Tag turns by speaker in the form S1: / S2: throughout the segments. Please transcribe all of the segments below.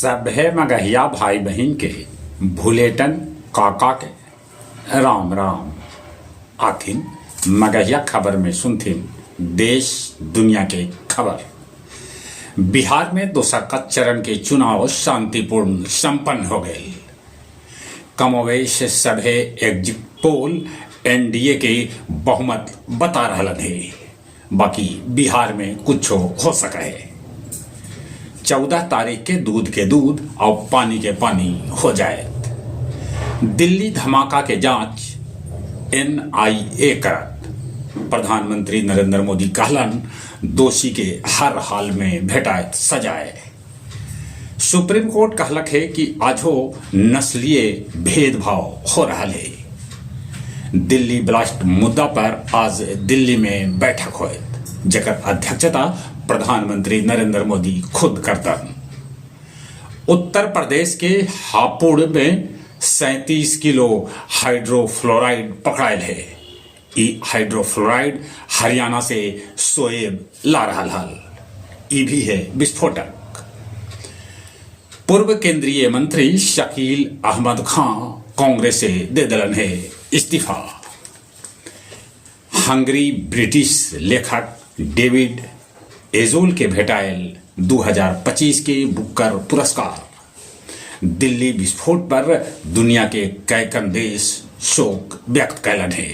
S1: सभे मगहिया भाई बहिन के भुलेटन काका के राम राम। आथिन मगहिया खबर में सुनथिन देश दुनिया के खबर। बिहार में दोसरका चरण के चुनाव शांतिपूर्ण संपन्न हो गयल। कमोवेश सभे एग्जिट पोल एनडीए के बहुमत बता रहलन हे, बाकी बिहार में कुछो हो सके है। 14 तारीख के दूध के दूध और पानी के पानी हो जाए। दिल्ली धमाका के जांच एनआईए करत। प्रधानमंत्री नरेंद्र मोदी कहलन, दोषी के हर हाल में भेटायत सजाए। सुप्रीम कोर्ट कहलक है कि आजो नस्लीय भेदभाव हो रहा है। दिल्ली ब्लास्ट मुद्दा पर आज दिल्ली में बैठक होयत, जकर अध्यक्षता प्रधानमंत्री नरेंद्र मोदी खुद करतन। उत्तर प्रदेश के हापुड़ में 37 किलो हाइड्रोफ्लोराइड पकड़ायल है। ई हाइड्रोफ्लोराइड हरियाणा से सोएब ला रहा हल। ई भी है विस्फोटक। पूर्व केंद्रीय मंत्री शकील अहमद खां कांग्रेस से दे दलन है इस्तीफा। हंगरी ब्रिटिश लेखक डेविड एजोल के भेटायल 2025 के बुकर पुरस्कार। दिल्ली विस्फोट पर दुनिया के कैकन देश शोक व्यक्त कैलन है।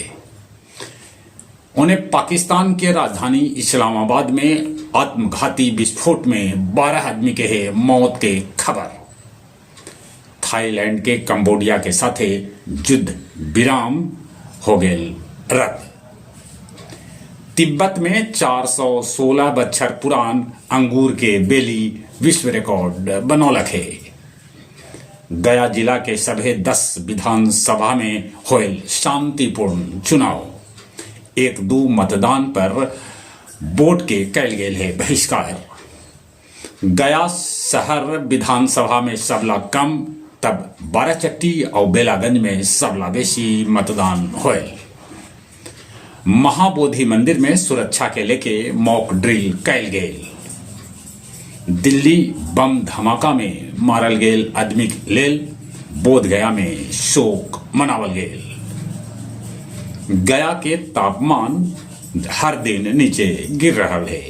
S1: उन्हें पाकिस्तान के राजधानी इस्लामाबाद में आत्मघाती विस्फोट में 12 आदमी के है मौत के खबर। थाईलैंड के कंबोडिया के साथे युद्ध विराम हो गेल रद्द। तिब्बत में 416 बच्छर पुरान अंगूर के बेली विश्व रिकॉर्ड बनौलक है। गया जिला के सभे 10 विधानसभा में होयल शांतिपूर्ण चुनाव। 1-2 मतदान पर वोट के कैल गेल है बहिष्कार। गया शहर विधानसभा में सबला कम, तब बाराचट्टी और बेलागंज में सबला बेसी मतदान होयल। महाबोधि मंदिर में सुरक्षा के लेके मॉक ड्रिल कैल गेल। दिल्ली बम धमाका में मारल गेल आदमी लेल बोध गया में शोक मनावल गेल। गया के तापमान हर दिन नीचे गिर रहा है।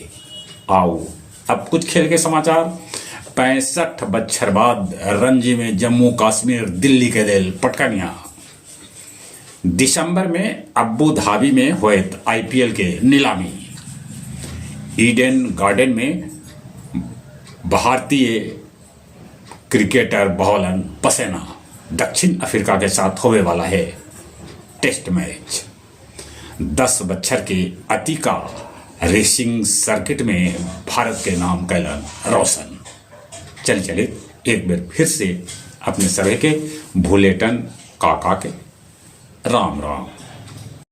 S1: आओ अब कुछ खेल के समाचार। 65 बच्छर बाद रणजी में जम्मू कश्मीर दिल्ली के दिल पटकनिया। दिसंबर में अबू धाबी में होयत आईपीएल के नीलामी। ईडन गार्डन में भारतीय क्रिकेटर बहौलन पसेना। दक्षिण अफ्रीका के साथ होवे वाला है टेस्ट मैच। 10 बच्छर के अतिका रेसिंग सर्किट में भारत के नाम कैलन रोशन। चल चले एक बार फिर से अपने सभी के भुलेटन काका के राम राम।